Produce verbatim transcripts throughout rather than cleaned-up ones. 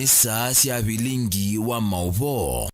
Saa sya vilingi wa maũvoo.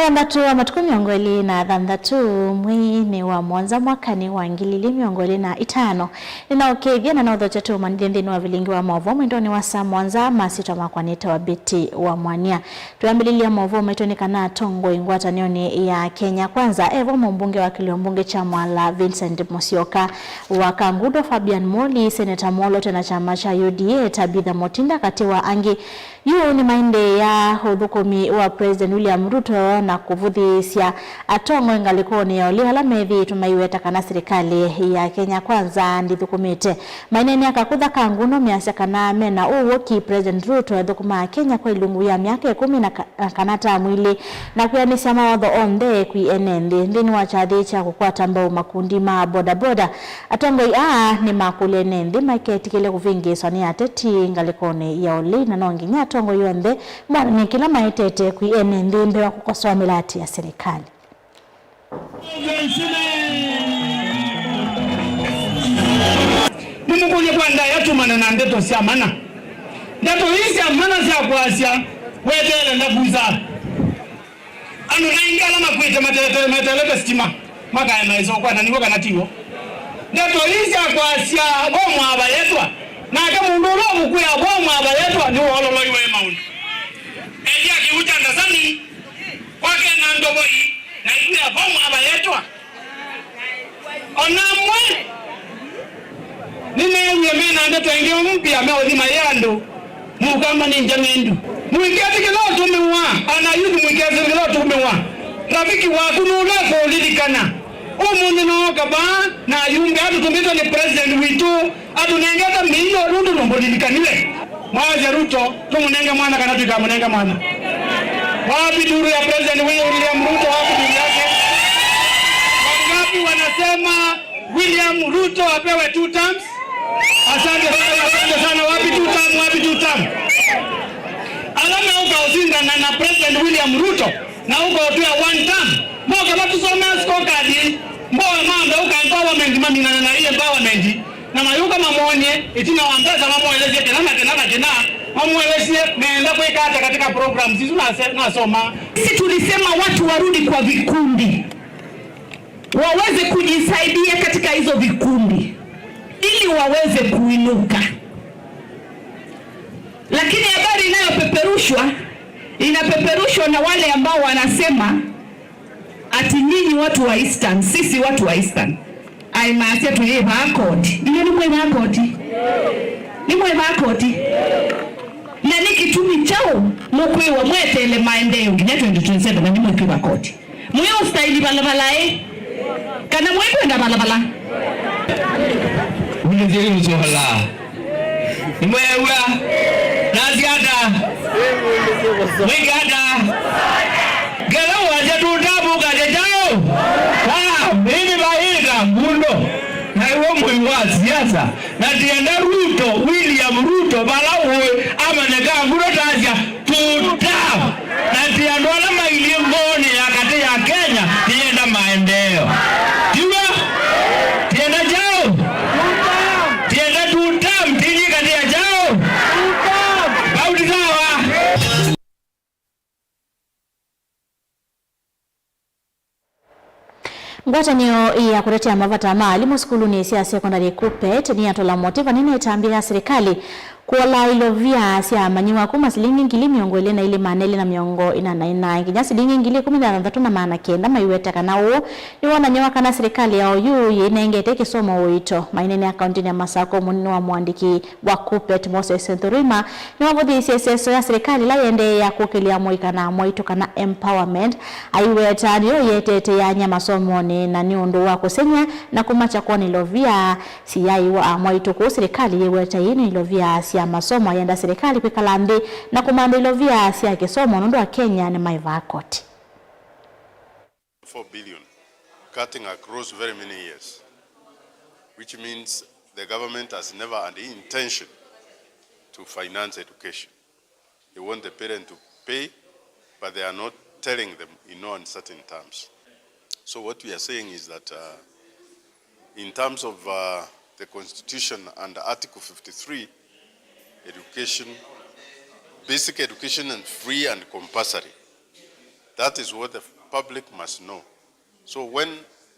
Wathanthatũ wa matukũ mĩongo ĩlĩ na thanthatũ, mweinĩ wa mũonza mwakanĩ wa ngili ilĩ mĩongo ĩlĩ na itano, nĩnaũkethya na naũthokya tũũmanyĩthye nthĩnĩ wa vilingi wa maũvoo mwendonĩ wa saa mũonza. Masyĩtwa makwa nĩtawa Betty wa Mwania. Twĩambĩlĩlya maũvoo maitũ nĩ kana atongoi ngwatanĩonĩ ya Kenya Kwanza, evo mũmbunge wa kĩlio mbunge kya Mwala Vincent Musyoka, wa Kangundo Fabian Moli, Seneta Molo twĩ na kyama kya U D A, Tabitha Mutinda katĩ wa angĩ. Yu nĩmaendeea ũthũkũmi wa President William Ruto na kũvũthĩĩsya atongoi ngalĩkonĩ ya ũlei ala methĩĩtwe maiweta kana silikalĩ ya Kenya Kwanza ndĩthũkũmĩte. Maineenea kakũtha Kangundo measya kana mena ũw'o ki President Ruto ethũkũmaa Kenya kwa ilungu ya myaka ĩkũmi na ka-, kana tamu ilĩ, na kwĩanĩsya mawatho onthe kwĩ ene nthĩ. Nthĩnĩ wa kyathĩ kya kũkwata mbau makundi ma bodaboda, atongoi aa nĩmakũlya ene nthĩ maiketĩkĩle kũvĩngĩĩswa nĩ ateti ngalĩkonĩ ya ũlei, na no nginya atongoi onthe monany'e kĩla maetete kwĩ ene nthĩ mbee wa kũkosoa mĩlatĩ ya silikalĩ. Nĩmũkũlye kwa ndaĩa tumana na ndeto sya mana. Ndeto ii sya mana sya kwasya weteele ndakusa. Andũ na aingĩ ala makwĩte matete-, mateelete sitima makaema ĩsokwa, na nĩw'o kana tiw'o? Ndeto ii sya kwasya vo mwava yetwa, nake mũndũ ũla ũkũkwĩa vo mwava yetwa nĩwoololoiwe maũndũ. Elia kĩw'ũ kya Ndasani kwake na ndovoi, na ikwĩa vo mwava yetwa. O na amwe nĩneewie me na ndeto ĩngĩ mpya meũthi mayĩ andũ, mũkamba nĩ ngya mendu. Mũiketĩkĩla ũtũmĩwa, ana yuthi mũiketĩkĩla ũtũmĩwa. Rafiki waku nũla ũkũũlilikana. Ũmũnthĩ nooka vaa na ayumbe atũtũmĩtwe nĩ President witũ atũnengete mĩio nũndũ nũmũlilikanile. Mwasya Ruto, tũmũnenge mwana kana tũikamũnenge mwana? Wapi duru ya President William Ruto? Wapi duru yake? Wangapi wanasema William Ruto apewe two terms? Asante sana, asante sana. Wapi two term? Wapi two term? Ala meũka ũsindana na President William Ruto na ũkotwĩa one term, moke matũsomea scorecard, mboe mambe ũka empowerment, maminane na ĩ empowerment. Na mayũka mamwony'e ĩtina wa mbesa, mamũelesye kĩna na kĩna na kĩna, mamũelesye meenda kwĩka ata katika programs isu nase-, nasoma. Sisi tulisema watu warudi kwa vikundi, waweze kujisaidia katika hizo vikundi ili waweze kuinuka. Lakini habari inayopeperushwa, inapeperushwa na wale ambao wanasema ati nyinyi watu wa Eastern, sisi watu wa Eastern, ai masya twĩ vaa koti. Inyuĩ nĩ mwĩ vaa koti? Nĩ mwĩ vaa koti? Na nĩ kĩtumi kyaũ mũkwĩwa mweteele maendeeo nginya twenty twenty-seven na nĩ mwĩkwĩva koti? Mwĩ ũstaili valavala ĩ? Kana mwĩkwenda valavala? Vundĩsyai ũsola. Nĩmweew'a? Nasya ata? Mwĩke ata? Ngetha wasya tũtamũkate kyaũ? Ah, mĩnĩ vaĩka ngundo. Na iwe mwĩ wa siasa. Na tienda Ruto, William Ruto, vala ũĩ, amanyĩka ngundo tasya, two term. Na ti andũ ala mailyĩ ngoonĩ ya katĩ ya Kenya, tienda maendeeo. Tiw'o? Tienda kyaũ? Tienda two term, tilyĩ katĩ ya kyaũ? Vau ti sawa? Ngwatanĩo ya kũtetea mavata ma alimũ sukulunĩ sya sekondalĩ, KUPPET, nĩyatwala motiva nene ĩtambya ya silikalĩ Kũola ilovia sya amanyĩw'a kuma silingi ngili mĩongo ĩlĩ na ilĩ maana elĩ na mĩongo ĩna na ĩna nginya silingi ngili ikũmi na thanthatũ na maana kenda maiweta kana ũũ nĩwonany'a wa kana silikalĩ ya oyu yĩnengete kĩsomo ũito. Maineenea kaũntĩnĩ ya Masako, mũnene wa mũandĩki wa KUPPET Moses Nthurima nĩwavũthĩĩsye ĩseso ya silikalĩ ĩla yĩendeea kũkĩlĩa mũika na mwaitũ kana empowerment, aiweta nĩyo ĩetete yanya masomonĩ na nĩ ũndũ wa kũsengy'a na kũmakya kwona ilovia siyaaĩwa amwaitũ kũu. Silikalĩ yĩweta ii nĩ ilovia sya masomo, ayenda silikalĩ kwĩkala nthĩ na kũmantha ilovia sya kĩsomo nũndũ Akenya nĩmaĩvaa koti. Four billion cutting across very many years, which means the government has never had the intention to finance education. They want the parent to pay, but they are not telling them in no uncertain terms. So what we are saying is that, uh, in terms of, uh, the constitution and Article fifty-three, education, basic education and free and compulsory. That is what the public must know. So when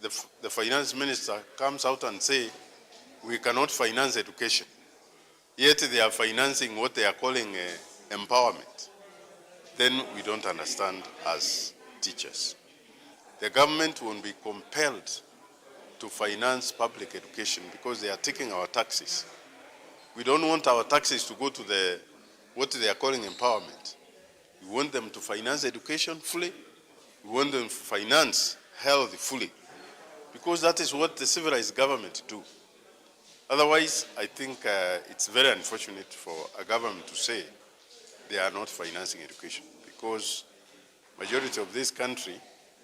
the, the finance minister comes out and say, "We cannot finance education," yet they are financing what they are calling, uh, empowerment, then we don't understand as teachers. The government won't be compelled to finance public education because they are taking our taxes. We don't want our taxes to go to the, what they are calling empowerment. We want them to finance education fully. We want them to finance health fully, because that is what the civilized government do. Otherwise, I think, uh, it's very unfortunate for a government to say they are not financing education, because majority of this country,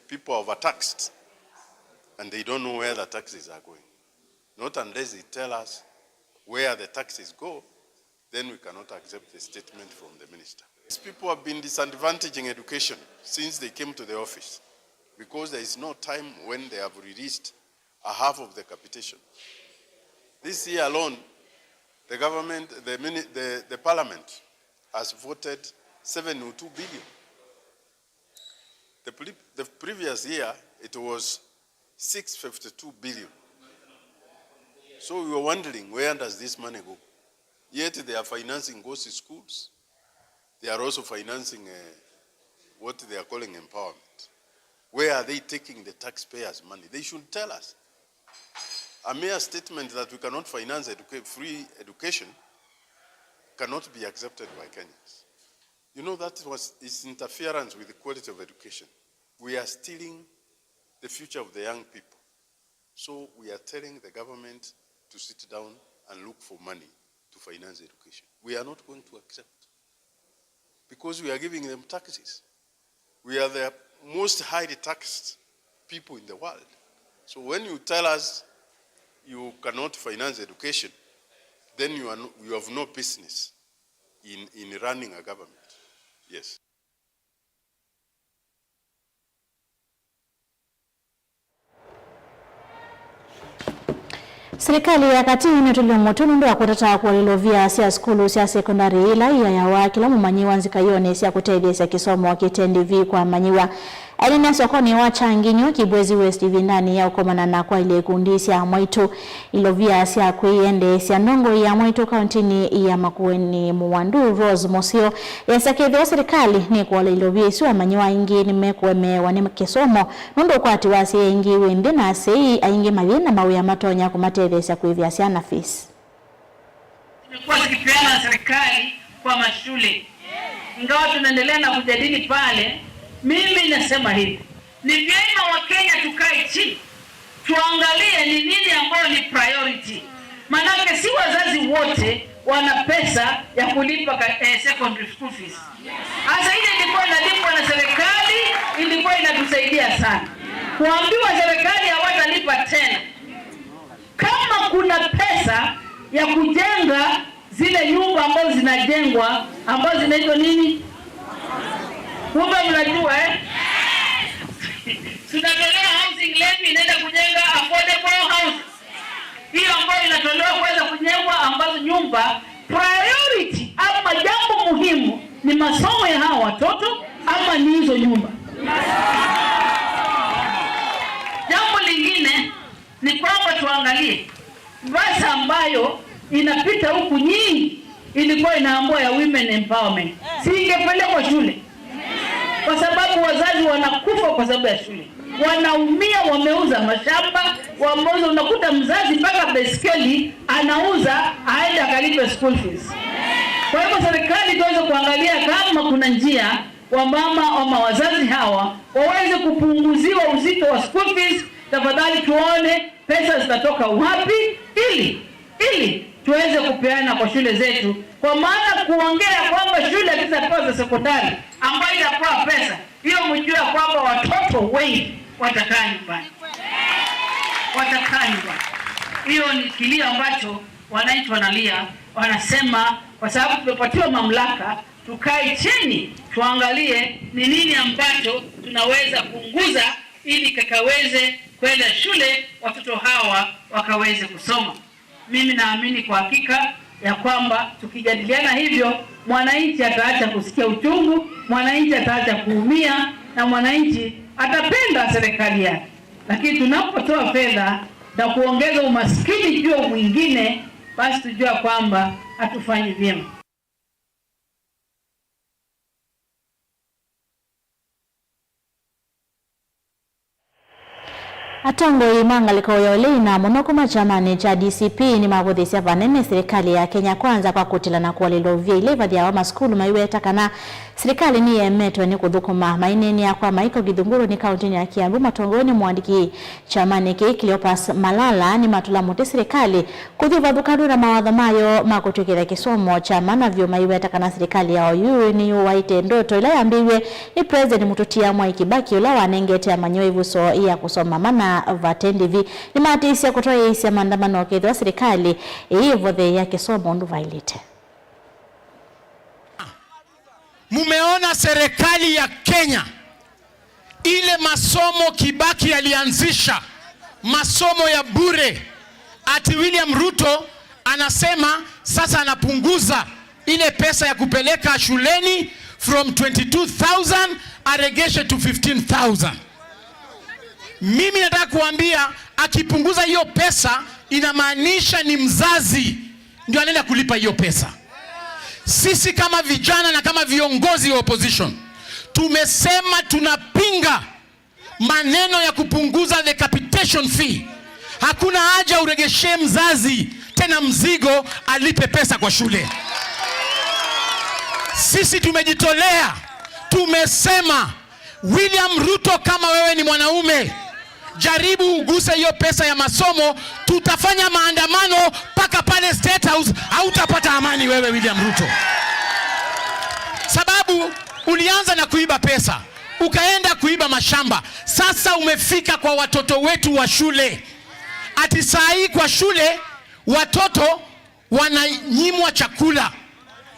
people are overtaxed and they don't know where the taxes are going. Not unless they tell us where the taxes go, then we cannot accept the statement from the minister. These people have been disadvantaging education since they came to the office, because there is no time when they have released a half of the capitation. This year alone, the government, the mini-, the, the parliament has voted seven oh two billion. The pre-, the previous year, it was six fifty-two billion. So we were wondering, where does this money go? Yet they are financing ghost schools. They are also financing, uh, what they are calling empowerment. Where are they taking the taxpayers' money? They should tell us. A mere statement that we cannot finance educa-, free education cannot be accepted by Kenyans. You know, that was, is interference with the quality of education. We are stealing the future of the young people. So we are telling the government to sit down and look for money to finance education. We are not going to accept, because we are giving them taxes. We are the most highly taxed people in the world. So when you tell us you cannot finance education, then you are no, you have no business in, in running a government. Yes. Silikalĩ ya katĩ nĩtũlile mũtwe nũndũ wa kũtata kũola ilovia sya sukulu sya sekondalĩ ila iayawa kĩla mũmanyĩw'a nzikayonĩ sya kũtetheesya kĩsomo kĩte ndĩvi kwa amanyĩw'a. Aineenea sokonĩ wa Changinyo, Kibwezi West, ĩvindanĩ ya ũkomana na kwaĩlya ikundi sya amwaitũ ilovia sya kwĩyendeesya, ndongoi ya amwaitũ kaũntĩnĩ ya Makueni Mũwandu, Rose Mũseo, easya kethĩwa silikalĩ nĩkũola ilovia isu, amanyĩw'a aingĩ nĩmekũemeewa nĩ kĩsomo nũndũ ũkwati wa asyai aingĩ wĩ nthĩ, na asyai aingĩ mayĩ na mawĩa matonya kũmatetheesya kũĩvĩa syana fees. Zimekuwa zikipeana na serikali kwa mashule. Ingawa tunaendelea na kujadili pale, mimi nasema hivi, ni vyema Wakenya tukae chini, tuangalie ni nini ambayo ni priority. Manake si wazazi wote wana pesa ya kulipa ka-, eh, secondary school fees. Hasa ile ilikuwa inalipwa na serikali, ilikuwa inatusaidia sana. Kuambiwa serikali hawatalipa tena. Kama kuna pesa ya kujenga zile nyumba ambazo zinajengwa, ambazo zinaitwa nini? Kumbe mnajua, eh? Tunatolea housing levy, inaenda kujenga affordable houses. Hiyo ambayo inatolewa kuweza kujengwa ambazo nyumba, priority ama jambo muhimu ni masomo ya hawa watoto ama ni hizo nyumba? Jambo lingine ni kwamba tuangalie pesa ambayo inapita huku nyingi Ilikuwa inaambwa ya women empowerment. Si ingepelekwa shule? Kwa sababu wazazi wanakufa kwa sababu ya shule. Wanaumia, wameuza mashamba, wameuza, unakuta mzazi mpaka baiskeli anauza aende akalipe school fees. Kwa hivyo serikali tuweze kuangalia kama kuna njia wamama ama wazazi hawa waweze kupunguziwa uzito wa school fees. Tafadhali tuone pesa zitatoka wapi ili, ili tuweze kupeana kwa shule zetu, kwa maana kuongea kwamba shule zitapewa za sekondari ambayo itapewa pesa, hiyo mjue kwamba watoto wengi watakaa nyumbani, watakaa nyumbani. Hiyo ni kilio ambacho wananchi wanalia, wanasema kwa sababu tumepatiwa mamlaka, tukae chini tuangalie ni nini ambacho tunaweza kupunguza ili kakaweze kwenda shule, watoto hawa wakaweze kusoma. Mimi naamini kwa hakika ya kwamba tukijadiliana hivyo, mwananchi ataacha kusikia uchungu, mwananchi ataacha kuumia, na mwananchi atapenda serikali yake. Lakini tunapotoa fedha na kuongeza umaskini juu ya mwingine, basi tujua kwamba hatufanyi vyema. Atongoi ma ngalĩko ya ũlei na mũno kuma kyamanĩ kya D C P nĩmavũthĩsya vanene silikalĩ ya Kenya Kwanza kwa kũtĩla na kũalĩlwa ũvyũ ila ivathĩawa masukulu, maiweta kana silikalĩ nĩyemetwe nĩ kũthũkũma. Maineenea kwa Michael Gĩthungũlũnĩ kaũntĩnĩ ya Kiambu, matongoew'e nĩ mũandĩki kyamanĩ kĩĩ Cleopas Malala nĩmatũla mũtĩ silikalĩ kũthi ũvathũkany'o na mawatho mayo ma kũtw'ĩkĩthya kĩsomo kya mana vyũ, maiweta kana silikalĩ ya oyu nĩyũaĩte ndoto ĩla yambĩĩw'e nĩ President mũtũtia Mwai Kibaki, ũla wanengete amanyĩw'a ĩvuso ya kũsoma mana vate ndĩvi. Nĩmatĩĩsye kũtwaĩĩsya maandamano kethĩwa silikalĩ ĩyĩvotheea kĩsomo ũndũ vaĩlĩte. Mumeona serikali ya Kenya, ile masomo Kibaki alianzisha, masomo ya bure, ati William Ruto anasema sasa anapunguza ile pesa ya kupeleka shuleni from twenty-two thousand aregeshe to fifteen thousand. Mimi nataka kuambia, akipunguza hiyo pesa, inamaanisha ni mzazi ndio anaenda kulipa hiyo pesa. Sisi kama vijana na kama viongozi wa opposition, tumesema tunapinga maneno ya kupunguza the capitation fee. Hakuna haja uregeshee mzazi tena mzigo alipe pesa kwa shule. Sisi tumejitolea, tumesema, William Ruto, kama wewe ni mwanaume, jaribu uguse hiyo pesa ya masomo, tutafanya maandamano mpaka pale State House. Hautapata amani wewe, William Ruto, sababu ulianza na kuiba pesa, ukaenda kuiba mashamba, sasa umefika kwa watoto wetu wa shule. Ati saa hii kwa shule watoto wananyimwa chakula.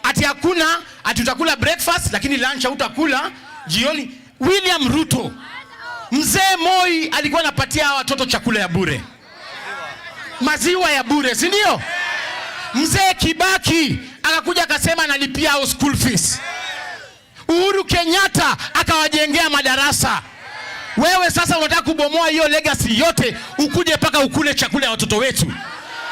Ati hakuna, ati utakula breakfast, lakini lunch hautakula, jioni. William Ruto, Mzee Moi alikuwa anapatia hawa watoto chakula ya bure, maziwa ya bure, si ndio? Mzee Kibaki akakuja akasema analipia hao school fees. Uhuru Kenyatta akawajengea madarasa. Wewe sasa unataka kubomoa hiyo legacy yote, ukuje mpaka ukule chakula ya watoto wetu.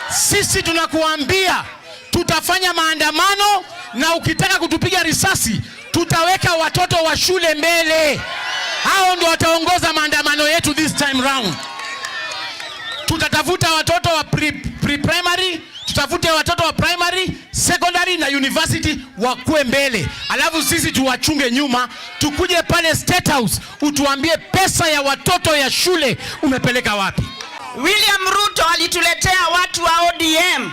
Sisi tunakuambia tutafanya maandamano, na ukitaka kutupiga risasi, tutaweka watoto wa shule mbele. Hao ndio wataongoza maandamano yetu this time round. Tutatafuta watoto wa pre, pre primary, tutafute watoto wa primary, secondary na university wakuwe mbele, alafu sisi tuwachunge nyuma, tukuje pale State House utuambie pesa ya watoto ya shule umepeleka wapi? William Ruto alituletea watu wa O D M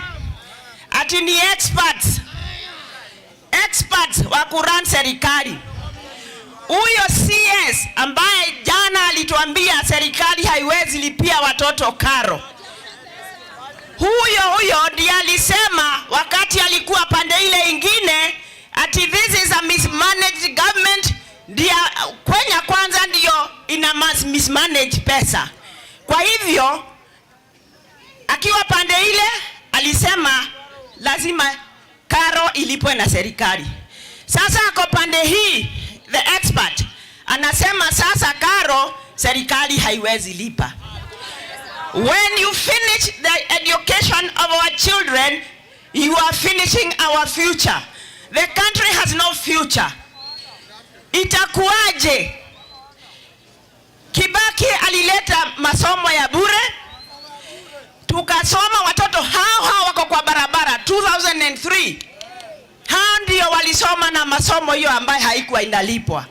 ati ni experts, experts wa kurun serikali. Huyo C S ambaye jana alituambia serikali haiwezi lipia watoto karo, huyo huyo ndiye alisema wakati alikuwa pande ile ingine ati this is a mismanaged government, ndiye Kenya Kwanza ndiyo ina mas-, mismanage pesa. Kwa hivyo akiwa pande ile alisema lazima karo ilipwe na serikali. Sasa ako pande hii, the expert anasema sasa karo serikali haiwezi lipa. When you finish the education of our children, You are finishing our future. The country has no future. Itakuwaje? Kibaki alileta masomo ya bure, tukasoma, watoto hao hao wako kwa barabara two thousand and three. Hao ndio walisoma na masomo hiyo ambayo haikuwa inalipwa.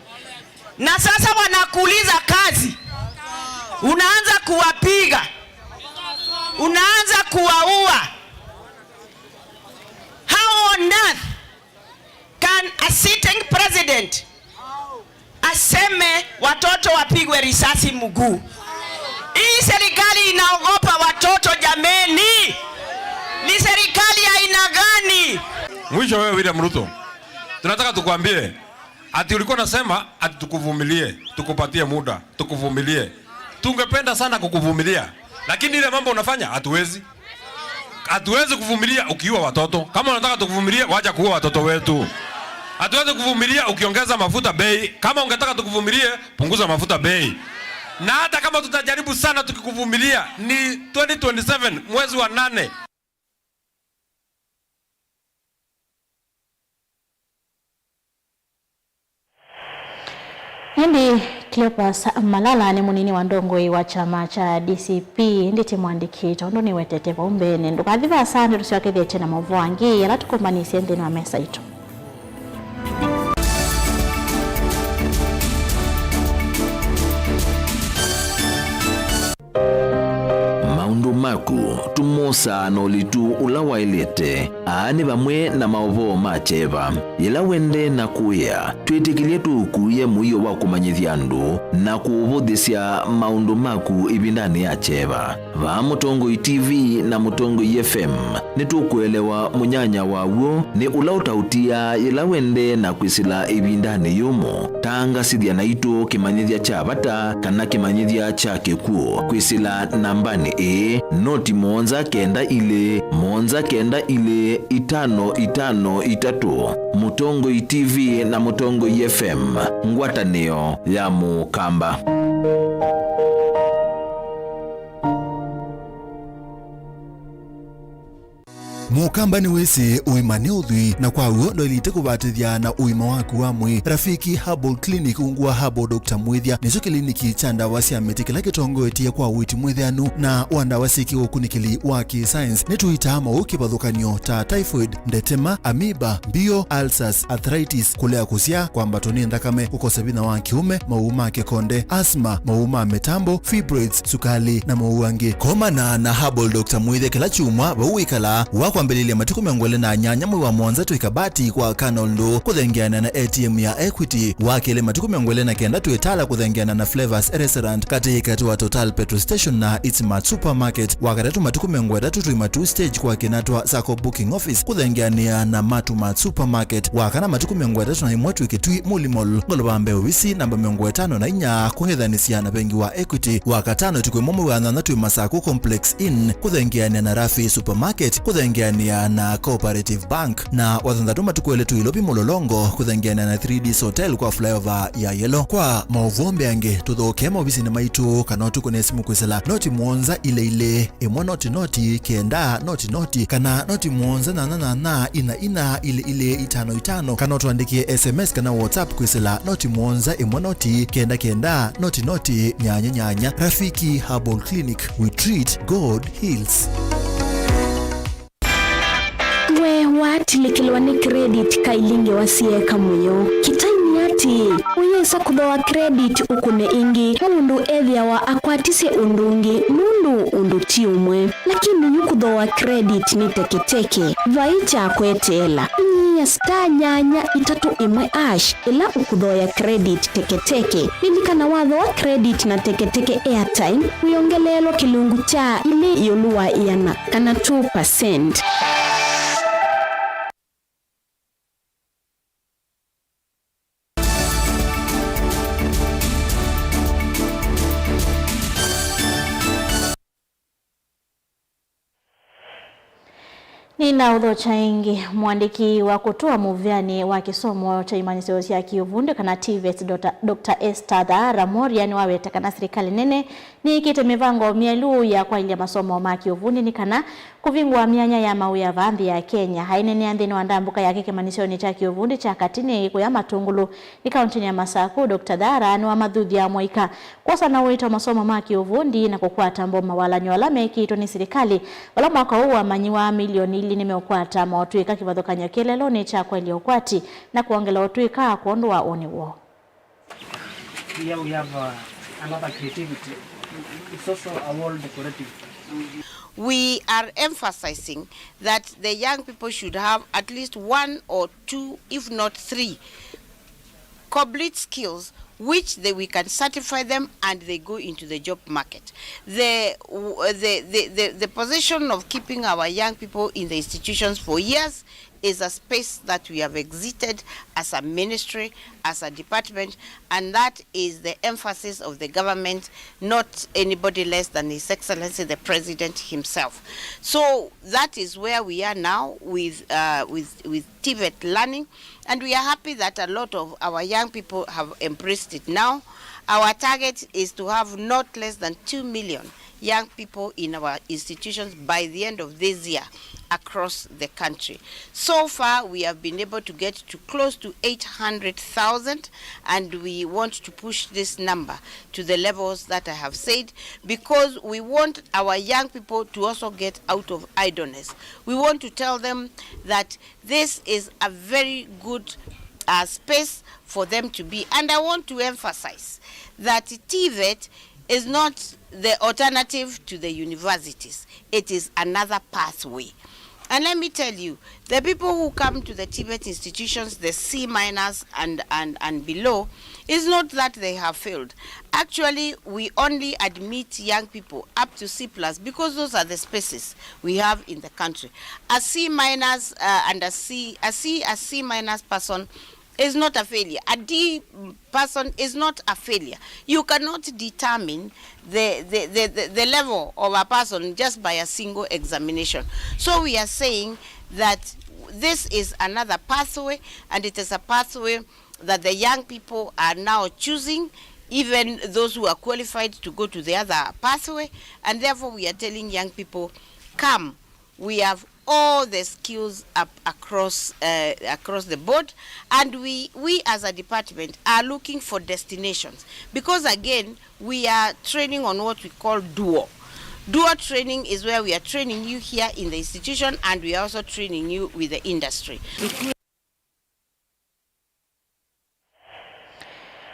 Na sasa wanakuuliza kazi, unaanza kuwapiga, unaanza kuwaua. How on earth can a sitting president aseme watoto wapigwe risasi mguu? Hii serikali inaogopa watoto jameni. Ni serikali ya aina gani? Mwisho, wewe William Ruto, tunataka tukwambie ati ulikuwa unasema ati tukuvumilie, tukupatie muda, tukuvumilie. Tungependa sana kukuvumilia, lakini ile mambo unafanya hatuwezi. Hatuwezi kuvumilia ukiua watoto. Kama unataka tukuvumilie, wacha kuua watoto wetu. Hatuwezi kuvumilia ukiongeza mafuta bei. Kama ungetaka tukuvumilie, punguza mafuta bei. Na hata kama tutajaribu sana tukikuvumilia, ni twenty twenty-seven, mwezi wa nane. Ĩndĩ Cleopas Malala nĩ mũnini wa ndongoi wa kyama kya D C P, ĩndĩ ti mwandĩki, tondũ nĩwetete vau mbeenĩ. Ndũkathi vaasa, nĩtũsyokethye tena maũvoo angĩ ala tũkũmbanĩsye nthĩnĩ wa mesa itũ. Maũndũ maku tũmosaa na ũlitu ũla waĩlĩte. Aa nĩ vamwe na maũvoo ma kyeva. Yĩla wendee na kũĩa, twĩtĩkĩlye tũũkuĩe mũio wa kũmanyĩthya andũ na kũũvũthĩsya maũndũ maku ĩvindanĩ ya kyeva. Vaa Mũtongoi T V na Mũtongoi F M, nĩtũkũelewa mũnyanya wa w'o nĩ ũla ũtaũtiaa yĩla wendee na kwĩsĩla ĩvindanĩ yũmũ. Tangasĩthya naitũ kĩmanyĩthya kya vata kana kĩmanyĩthya kya kĩkw'ũ kwĩsĩla nambanĩ ĩĩ, noti mũonza kenda ilĩ, mũonza kenda ilĩ, itano itano itatũ. Mũtongoi T V na Mũtongoi F M, ngwatanĩo ya Mũkamba. Mũkamba nĩwĩsĩ ũima nĩ ũthwii, na kwa w'o ndwaĩlĩte kũvatĩthya na ũima waku wa mwĩĩ. Rafiki Herbal Clinic, ungu wa Herbal Doctor Mwĩthya, nĩkyo kĩliniki kya ndawa sya mĩtĩ kĩla kĩtongoetye kwa ũiiti mwĩtheanu na wa ndawa syĩ kĩũkunĩkĩli wa kĩ-science. Nĩtũitaa maũũ kĩvathũkany'o ta typhoid, ndetema, amoeba, mbio, ulcers, arthritis, kũlea kũsyaa, kwambatwa nĩ nthakame, kũkosa vinya wa kĩũme, maũũ ma kĩkonde, asthma, maũũ ma mĩtambo, fibroids, sukalĩ, na maũũ angĩ. Komana na Herbal Doctor Mwĩthya kĩla kyumwa vau wĩkalaa, wa kwambĩlĩlya matukũ mĩongo ĩlĩ na nyanya mwei wa mũonza twĩ Kabati kwa Canal Ndũ kũthengeana na A T M ya Equity, wa kelĩ matukũ mĩongo ĩlĩ na kenda twĩ Tala kũthengeana na Flavors Restaurant, katĩ katĩ wa Total Petrol Station na Itsmart Supermarket, wa katatũ matukũ mĩongo ĩtatũ twĩ Matuu Stage kwa Kinatwa Sacco Booking Office kũthengeanĩa na Matumat Supermarket, wa kana matukũ mĩongo ĩtatũ na ĩmwe twĩ Kitui Muli Mall, ngolova mbee ovisi namba mĩongo ĩtano na inya, kũng'ethanĩsya na vengi wa Equity, wa katano tukũ ĩmwe mwei wa nyanya twĩ Masaku Complex Inn, kũthengeanĩa na Rafi Supermarket, kũthengeanĩa na Cooperative Bank, na wa thanthatũ matukũ elĩ twĩ Ilovi Mũlolongo, kũthengeanĩa na three Ds Hotel kwa flyover ya Yellow. Kwa maũvoo mbeange, tũthokee maovisinĩ maitũ kana ũtũkũne simũ kwĩsĩla noti mũonza ilĩ ilĩ, ĩmwe noti noti, kenda noti noti, kana noti mũonza nyanya nyanya, ina ina, ilĩ ilĩ, itano itano, kana ũtũandĩkĩe S M S kana WhatsApp kwĩsĩla noti mũonza, ĩmwe noti, kenda kenda, noti noti, nyanya nyanya. Rafiki Herbal Clinic, we treat, God heals. We watilĩkĩlwa nĩ credit kailingi wa sieka mũyo. Kĩtai nĩ atĩĩ, ũyĩsa kũthooa credit ũkũne ĩngĩ, nũndũ ethĩawa akwatisye ũndũ ũngĩ, nũndũ ũndũ ti ũmwe. Lakini yu kũthooa credit nĩ teketeke, vai kya kweteela. Inyia star nyanya itatũ ĩmwe hash ĩla ũkũthooa credit teketeke. Lilikana, wathooa credit na teketeke airtime, wĩongeleelwa kĩlungu kya ilĩ ĩũlũ wa ĩana, kana two percent. Nĩnaũthokya ĩngĩ. Mũandĩki wa kũtũa mũvĩanĩ wa kĩsomo kya imanyĩsyo sya kĩũvundi kana TVET, Doctor Esther Thaara Moria nĩwaweta kana silikalĩ nene nĩĩkĩte mĩvango myaĩlu ya kwaĩlya masomo ma kĩũvundi nĩ kana kũvingũa myanya ya mawĩa vaa nthĩ ya Kenya. Aineenea nthĩnĩ wa ndambũka yake kĩmanyĩsyonĩ kya kĩũvundi kya Katini kũya Matũngũlũ nĩ kaũntĩnĩ ya Masaku, Doctor Thaara nĩwamathuthya mũika kwosa na ũito masomo ma kĩũvundi na kũkwata mbau mawalany'o ala mekĩĩtwe nĩ silikalĩ, vala mwaka ũũ wamanyĩwa milioni ilĩ nĩmeũkwata maũtw'ĩka kĩvathũkany'o kĩeleelonĩ kya kwaĩlya ũkwati na kwongela ũtw'ĩka kwondũ wa ũnĩ woo. Here we have, uh, another creativity. It's also a wall decorative. We are emphasizing that the young people should have at least one or two, if not three, complete skills which they, we can certify them and they go into the job market. The, the, the, the, the position of keeping our young people in the institutions for years is a space that we have exited as a ministry, as a department, and that is the emphasis of the government, not anybody less than His Excellency the President himself. So that is where we are now with, uh, with, with TVET learning, and we are happy that a lot of our young people have embraced it now. Our target is to have not less than two million young people in our institutions by the end of this year across the country. So far, we have been able to get to close to eight hundred thousand, and we want to push this number to the levels that I have said, because we want our young people to also get out of idleness. We want to tell them that this is a very good, uh, space for them to be. And I want to emphasize that TVET is not the alternative to the universities. It is another pathway. And let me tell you, the people who come to the TVET institutions, the C minus and, and, and below, is not that they have failed. Actually, we only admit young people up to C plus because those are the spaces we have in the country. A C minus, uh, and a C, a C, a C minus person is not a failure. A D person is not a failure. You cannot determine the, the, the, the, the level of a person just by a single examination. So we are saying that this is another pathway, and it is a pathway that the young people are now choosing, even those who are qualified to go to the other pathway, and therefore we are telling young people, come, we have all the skills up across, uh, across the board, and we, we as a department are looking for destinations, because again, we are training on what we call dual. Dual training is where we are training you here in the institution and we are also training you with the industry.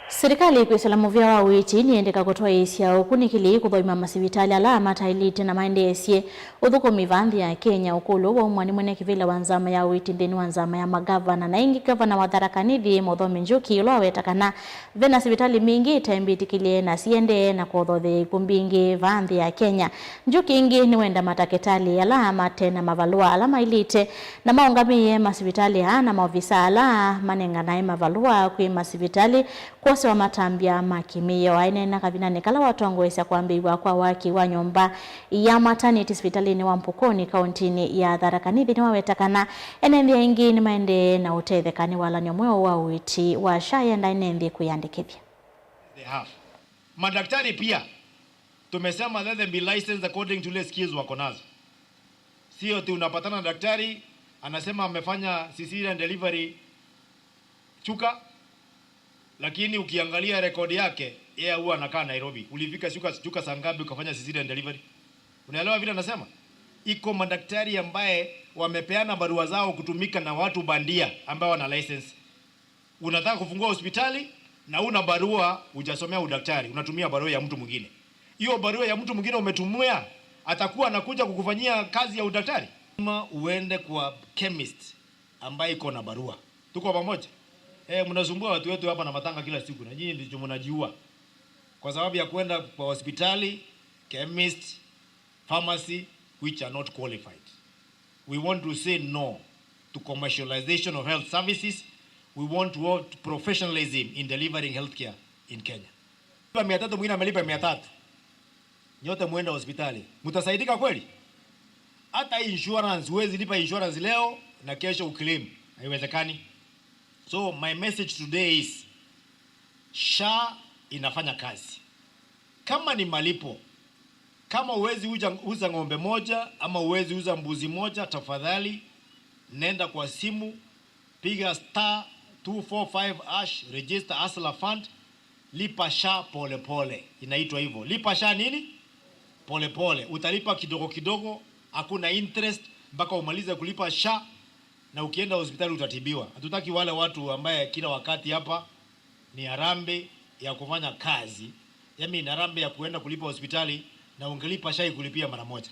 Silikalĩ kwĩsĩla mũvĩa wa ũiiti nĩyendeka kũtwaĩĩsya ũkunĩkĩli kũthoima masivitalĩ ala mataĩlĩte na maendeesye ũthũkũmi vaa nthĩ ya Kenya. Ũkũlyo ũũ waumwa nĩ mwene kĩvĩla wa nzama ya ũiiti nthĩnĩ wa nzama ya magavana na ĩngĩ ngavana wa Tharaka Nithi, Muthomi Njuki, ũla waweta kana ve na sivitalĩ mbingĩ ite mbĩtĩkĩlye na siendee na kũthotheea ikw'ũ mbingĩ vaa nthĩ ya Kenya. Njuki ĩngĩ nĩwenda matakĩtalĩ ala mate na mavalũa ala maĩlĩte na maũngamĩe masivitalĩ aa na maovisa ala manenganae mavalũa kwĩ masivitalĩ kwosewa matambya ma kĩmĩao. Aineena kavindanĩ kala watongoesya kwambĩĩw'a kwa waki wa nyũmba ya matanĩti sivitalĩnĩ wa Mpukoni, kaũntĩnĩ ya Tharaka Nithi, nĩwaweta kana ene nthĩ aingĩ nĩmaendee na ũtetheka nĩ walany'o mweũ wa ũiiti wa SHA yenda ene nthĩ kwĩyandĩkĩthya. They have. Madaktari pia tumesema let them be licensed according to ile skills wako nazo. Sio ati unapatana na daktari anasema amefanya cesarean delivery Chuka, lakini ukiangalia rekodi yake, yeye huwa anakaa Nairobi. Ulifika Chuka, Chuka saa ngapi ukafanya cesarean delivery? Unaelewa vile anasema? Iko madaktari ambaye wamepeana barua zao kutumika na watu bandia ambao wana license. Unataka kufungua hospitali na una barua, hujasomea udaktari, unatumia barua ya mtu mwingine. Hiyo barua ya mtu mwingine umetumia, atakuwa anakuja kukufanyia kazi ya udaktari? Lazima uende kwa chemist ambaye iko na barua. Tuko pamoja? Eh, mnasumbua watu wetu hapa na matanga kila siku, na nyinyi ndicho mnajiua kwa sababu ya kwenda kwa hospitali, chemist, pharmacy, which are not qualified. We want to say no to commercialization of health services. We want to, want professionalism in delivering healthcare in Kenya. Mia tatu, mwingine amelipa mia tatu. Nyote muende hospitali. Mtasaidika kweli? Hata insurance, huwezi lipa insurance leo na kesho uclaim. Haiwezekani. So my message today is, SHA inafanya kazi. Kama ni malipo, kama huwezi uza, uza ng'ombe moja ama huwezi uza mbuzi moja, tafadhali nenda kwa simu, piga star two four five hash, register Hustler Fund, lipa SHA pole pole. Inaitwa hivyo. Lipa SHA nini? Pole pole. Utalipa kidogo kidogo, hakuna interest mpaka umalize kulipa SHA, na ukienda hospitali utatibiwa. Hatutaki wale watu ambaye kila wakati hapa ni harambee ya kufanya kazi. Yaani ni harambee ya kuenda kulipa hospitali na ungelipa SHA ikulipia mara moja.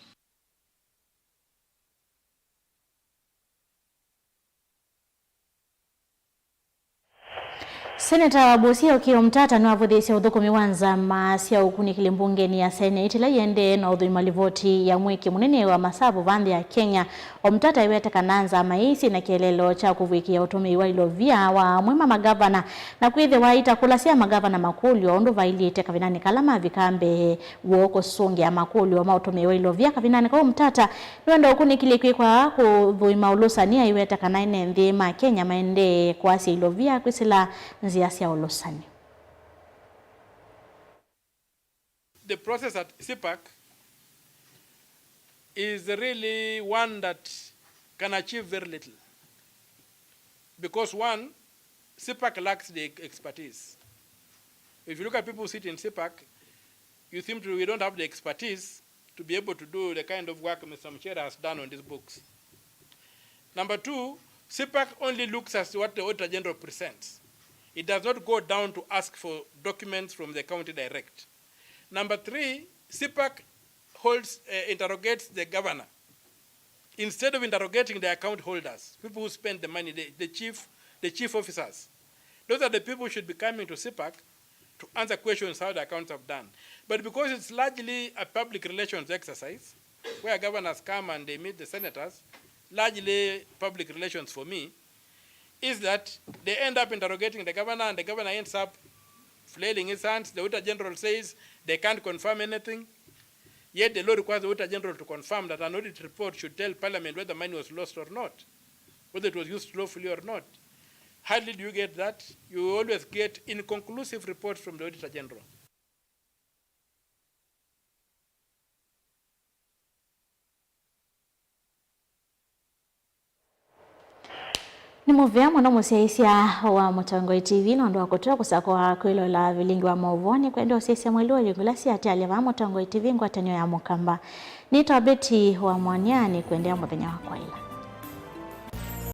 Seneta wa Busia Okiya Omtata nĩwavũthĩĩsye ũthũkũmi wa nzama sya ũkunĩkĩli mbungenĩ ya Senate ĩla iendee na ũthũima livoti ya mwĩki mũnene wa masavu va nthĩ ya Kenya. Omtata aiweta kana nzama ii syĩ na kĩeleelo kya kũvw'ĩkĩa ũtũmĩi wa ilovia wa amwe ma magavana na kwĩthĩwa itakũlasya magavana makũlyo ũndũ vailyĩte kavindanĩ kala mavika mbee woo kũsũngĩa makũlyo ma ũtũmĩi wa ilovia kavindanĩ kau. Omtata nĩwenda ũkunĩkĩli kwĩkwa kũthũima ũlũsani, aiweta kana ene nthĩ ma Kenya maendee kwasya ilovia kwĩsĩla nzĩa sya ũlũsani. The process at CPAC is really one that can achieve very little. Because one, CPAC lacks the expertise. If you look at people who sit in CPAC, you seem to, we don't have the expertise to be able to do the kind of work Mister Muchere has done on these books. Number two, CPAC only looks at what the Auditor General presents. It does not go down to ask for documents from the county direct. Number three, CPAC holds, uh, interrogates the governor instead of interrogating the account holders, people who spend the money, the, the chief, the chief officers. Those are the people who should be coming to CPAC to answer questions how the accounts have done. But because it's largely a public relations exercise, where governors come and they meet the senators, largely public relations for me, is that they end up interrogating the governor, and the governor ends up flailing his hands. The Auditor General says they can't confirm anything. Yet the law requires the Auditor General to confirm that an audit report should tell Parliament whether money was lost or not, whether it was used lawfully or not. Hardly do you get that. You always get inconclusive reports from the Auditor General. Nĩ mũvea mũno mũsyaĩĩsya wa Mũtongoi T V nũndũ wa kũtw'a kũsakũa kwĩloela vilingi wa maũvoo. Nĩkwenda ũsyaĩĩsya mwĩlu wa ilungu ila siatĩalya vaa Mũtongoi T V ngwatanĩo ya Mũkamba. Nĩtawa Betty wa Mwania, nĩkwendea mũthenya wa kwaĩla.